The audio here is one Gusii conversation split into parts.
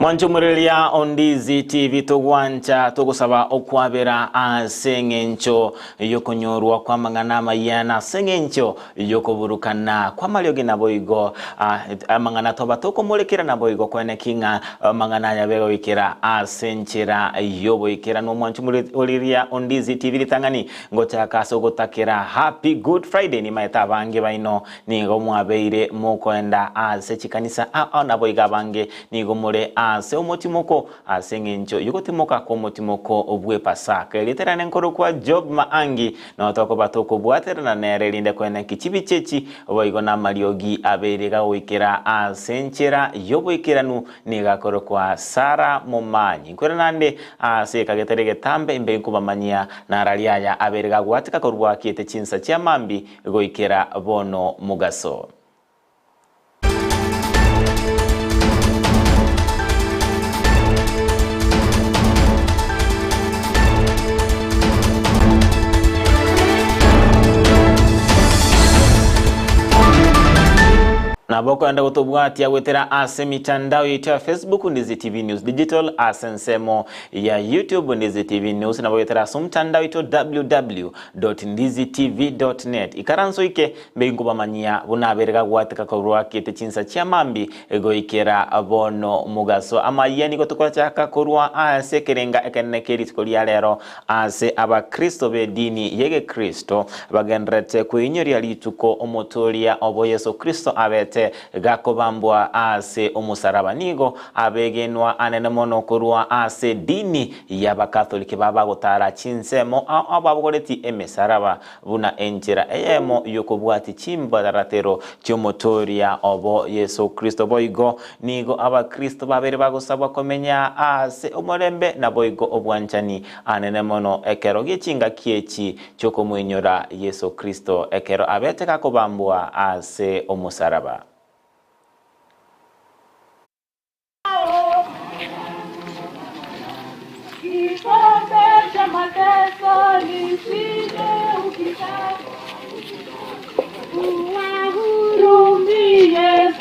Mwanchomoreria Ondizi TV togwancha togosaba okwabera ase eng'encho yokonyorwa kw'amang'ana amayia na ase eng'encho yokoburukana kw'amariogi naboigo amang'ana toba tokomorekera naboigo koeneki ng'a amang'ana aya abe goikera ase enchera y'oboikeranu. Omwanchomoreria Ondizi TV ritang'ani ngochaka ase ogotakera Happy Good Friday nimaete abange baino Nigo mwabeire mokoenda ase chikanisa ao naboigo abange nigo more ase omotimoko ase engencho y'ogotimoka kw'omotimoko bw'Epasaka. Erieta riane nkorokwa Job Maangi, nao tokoba tokobwaterana nere erinde koeneki chibicha echi, boigo namariogi abeire gagoikera ase enchera y'oboikeranu nigo akorokwa Sara Momanyi. Nkwere naende ase ekagetari egetambe imbe inkobamanyia narari aya abeire gagwatika korwa kiete chinsa chia mambi Goikera bono mogaso. Nabo okoenda gotobwatia goetera ase emitandao yaito ya Facebook Ndizi TV News Digital ase ensemo ya YouTube Ndizi TV News nabo goetera ase omotandao oito www. ndizitv.net. Ikaranso ike mbe inkobamanyia buna abere gagwateka korwa gete chinsa chia mambi goikera bono mogaso. Amayia nigo tokochaka korwa ase ekerenga ekenene kie rituko ria rero ase abakristo b'edini y'egekristo bagendererete kweinyoria rituko omotoria obo Yeso Kristo abete gakobambwa ase omosaraba. Nigo abegenwa anene mono korwa ase edini y'Abakatholiki babagotara chinsemo ao ao babogoreti emesaraba buna enchera eyemo y'okobwatia chimbaratero chi'Omotoria obo Yeso Kristo. Boigo nigo Abakristo babere bagosabwa komenya ase omorembe naboigo obwanchani anene mono ekero gi'echingaki echi chi'okomoinyora Yeso Kristo ekero abete gakobambwa ase omosaraba. Kikombe cha mateso nisije ukitaka, uwahurumie.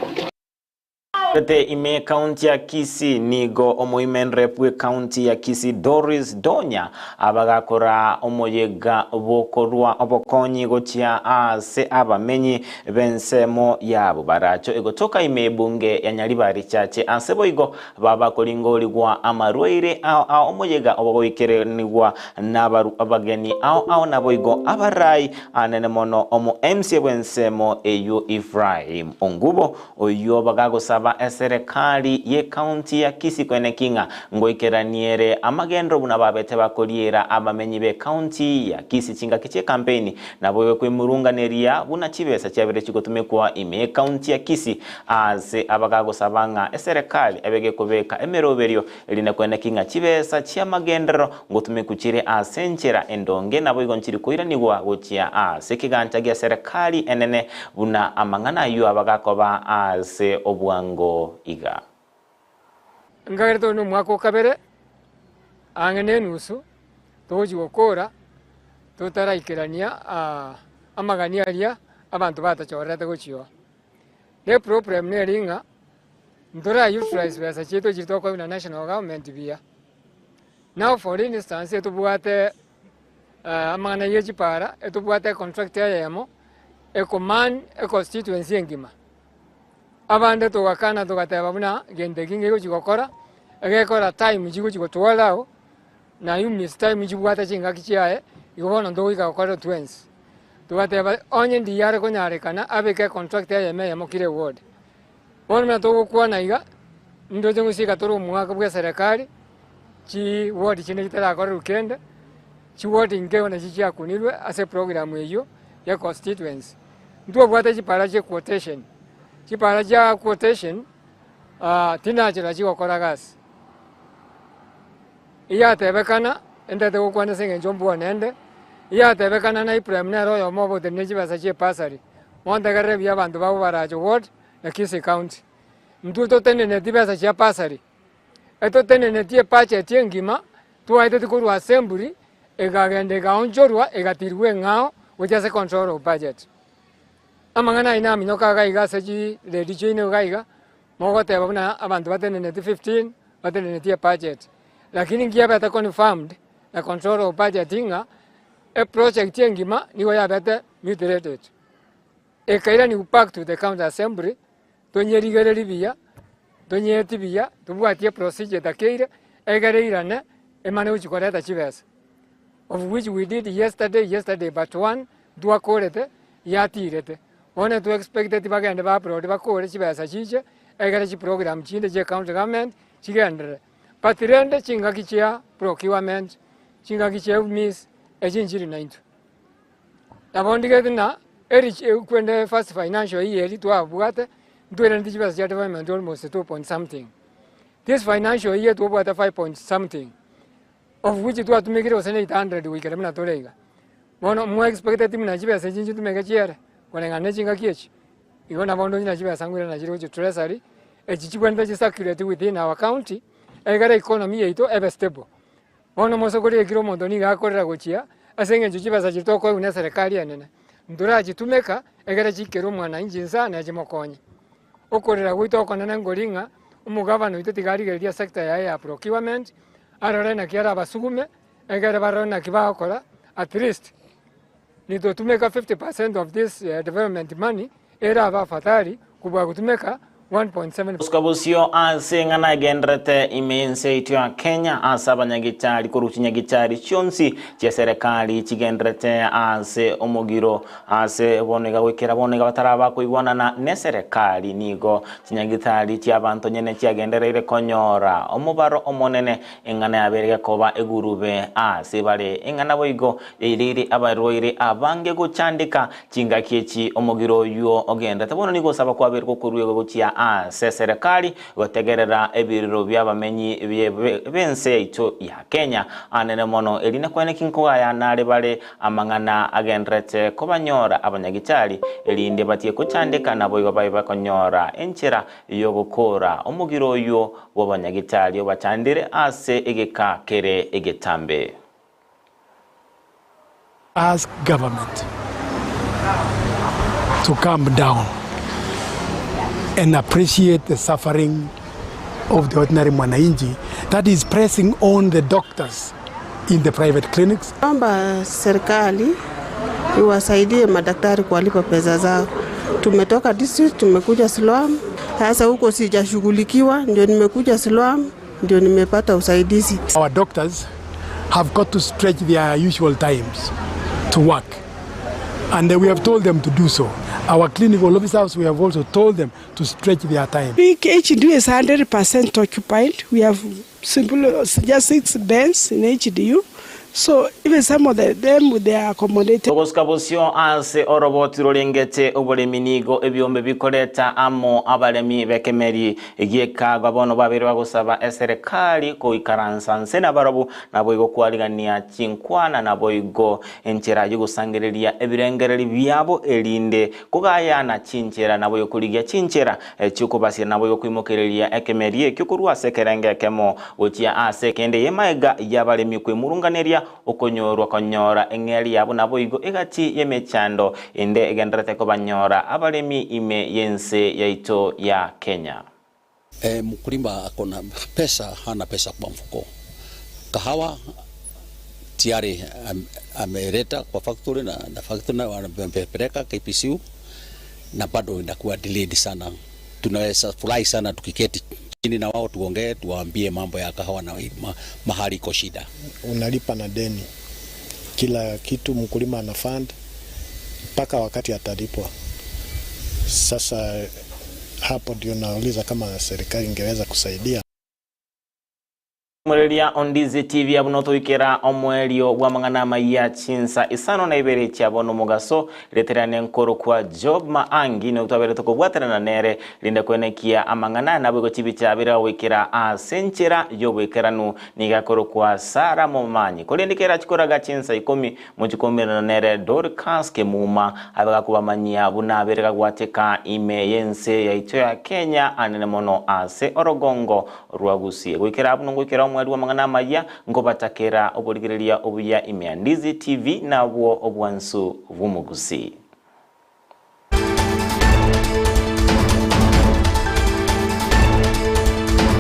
Ete ime ekaunti ya Kisii nigo omoimenrep bw'ekaunti ya Kisii Doris Donya abagakora omoyega bw'okorua obokonyi gochia ase abamenyi b'ensemo yabo baracho egotoka ime ebunge ya Nyaribari Chache ase boigo babakoringorigwa amarwaire ao ao omoyega obogoikeranigwa nabageni ao ao naboigo abarai anene mono omo MCA bw'ensemo eyio Ephraim Ongubo Oyio bagagosaba eserekari y'ecounty ya Kisii koeneki ng'a ngoikeraniere amagenderero buna babete bakoriera abamenyi b'ecounty ya Kisii chingaki chi'ekampeini naboigo kwemurunganeria buna chibesa chiabere chigotumekwa ime y'ecounty ya Kisii ase abagagosaba ng'a eserekari ebe gekobeka emeroberio erinde koeneki ng'a chibesa chi'amagenderero ngotumeku chire ase enchera endonge naboigo nchiri koiranigwa gochia ase ekegancha gia serekari enene buna amang'ana ayio abagakoba ase obwango iga. Nkagera tore nomwaka o kabere ang'e na enusu togochia gokora totaraikerania amagani aria abanto batachorerete gochia oo. Na eproblem neri ng'a ntora utilize besa chiaito chiria tokoigwa na national government buya. Now for instance etobwate amang'ana ye chipara, etobwate econtract eyemo ekoman econstituency engima. Abande togakana togateba buna gento eki ngegochi gokora, egekora time chigochi gotwara ao, na you miss time chibwate chingaki chiaye, igo bono ntogoika gokora twensi. Togateba onye ndiyare konyarekana abeke econtract eyemo eyemo kera eward. Bono buna togokwana iga, ndoche gosika tore omwaka bwa eserekari, chiward chinde chitarakorerwa kende, chiward nkeigo nachio chiakunirwe ase eprogram eyio ya constituency. Ntwabwate chipara chia quotation, chipara chia quotation tinachora chigokora gasi. Eyatebekana, entete gokwana ase eng'encho mbwane ende, eyatebekana na Ibrahim nere oyomo obotenire chibesa chia ebasari, montegerere buya abanto babo barache ward na Kisii county. Intwe toteneneti besa chia bursary, etoteneneti ebudget engima twaeteti korwa assembly ekagenda ekaonchorwa egatirwa eng'ao gochia ase control of budget. Amang'ana ayio naminyoka iga iga ase chiredio chiaino iga iga, mogoteba buna abanto bateneneti 15. batenenetie ebudget, lakini nkiabete confirmed na controller of budget ng'a eproject engima nigo yabete mutilated. Ekairaniwa back to the county assembly, tonyerigererie buya, tonyetie buya, tobwatie eprocedure etakeire, egere eirane emane gochia koreta chibesa. Of which we did yesterday, yesterday but one, ntwakorete, yatirete. Bono twe expecteti bagende ba upload bakore chibesa chiche, egere chiprogram chinde chia ecounty government chigenderere. But rende chingaki chia procurement, chingaki chia UMIS, echi nchiri naintwe. Nabo ndigete ng'a eri kwende first financial year eria twabwate, ntwereneti chibesa chia development almost two point something. This financial year twabwate five point something, of which twatumekire gose na 800 goikera buna tore iga. Bono mwa expecteti buna chibesa echi nchitumeke chiere, koreng'ana na chingaki echi, igo nabo ndonye na chibesa nkoirana nachio gochia treasury, echi chibwenerete chi circulate within our county, egere economy yaito ebe stable. Bono omosokori ekero omonto nigo akorera gochia ase eng'encho chibesa chiria tokoegwa na eserekari enene, ntorachitumeka egere chikere omwananchi inse na chimokonye. Okorera gwaito okonene nkori ng'a omogavana oito tiga arigereria sector yaye ya procurement, arore naki arabasugume, egere barore naki bagokora at least nitotumeka 50 percent of this development money erabe afadhali kobua gotumeka 1.7. Gosuka bosio ase eng'ana egenderete ime y'ense yaito ya Kenya ase abanyagitari korwa chinyagitari chionsi chia serekari chigenderete ase omogiro ase bono iga goikera bono iga bataraba koigwanana neserekari. Nigo chinyagitari chiabanto nyene chiagendereire konyora omobaro omonene, eng'ana yabeire gekoba egurube ase bare, eng'ana boigo yairire abarwaire abange gochandeka chingaki echi. Omogiro oywo ogenderete bono nigo osaba kwabeire gokorwa gochia ase serikali gotegerera ebiriro bi'abamenyi b'ense yaito ya Kenya anene mono, erinde kweneki nkogaya nare bare amang'ana agenderete kobanyora abanyagitari, erinde batie kochandeka naboigo babe bakonyora enchera yogokora omogiro oywo bw'abanyagitari obachandire ase egeka kere egetambe. Ask government to calm down and appreciate the suffering of the ordinary mwananchi that is pressing on the doctors in the private clinics. Naomba serikali iwasaidie madaktari kuwalipa pesa zao. Tumetoka district tumekuja Siloam, sasa huko sijashughulikiwa, ndio nimekuja Siloam, ndio nimepata usaidizi. Our doctors have got to stretch their usual times to work. And we have told them to do so. Our clinical officers, we have also told them to stretch their time. Big HDU is 100% occupied. We have simple, just six beds in HDU. So even some of them, they are accommodated. Togosika bosio ase oroboti rorengete oboremi, nigo ebiombe bikoreta amo abaremi bekemeri giekagwa bono babere bagosaba eserekari koikaransa nse nabarobu naboigo kwarigania chinkwana naboigo enchera yogosangereria ebirengereri biabo, erinde kogayana chinchera naboigo korigia chinchera chiokobasia naboigo koimokereria ekemeri ekio korwa ase ekerenge ekemo gochia ase ekende, yemaega yabaremi kwemurunganeria okonyorwa konyora eng'eri yabo naboigo egati y'emechando ende egenderete kobanyora abaremi ime y'ense yaito ya Kenya. E, mkulima akona pesa, hana pesa kwa mfuko. Kahawa tayari ameleta kwa factory na factory na wamepeleka KPCU na bado inakuwa delayed sana. Tunaweza furahi sana tukiketi chini na wao tuongee, tuwaambie mambo ya kahawa na mahali iko shida. Unalipa na deni, kila kitu mkulima ana fund mpaka wakati atalipwa. Sasa hapo ndio nauliza kama serikali ingeweza kusaidia. Mwereria Ondizi TV abuno toikera omwerio bwa mang'ana maiya chinsa 52 chiabo nomogaso reterane nkoro kwa Job Maangi no twabere tukobwaterana nere rinde kwenekia amang'ana nabo chibichabira wikira ase enchera yobwekeranu nigakoro kwa Sara Momanyi korende chikoraga chinsa 10 muchikomerana nere Dorcas Kemuma abaga kubamanyia buna aberega gwateka ime yense yaito ya Kenya anene mono ase orogongo rwa Gusii gwikera abuno gwikera omweri wa mang'ana amaya ngobatakera oborigereria obuya ime ya Ndizi TV nabwo obwansu bw'omugusi.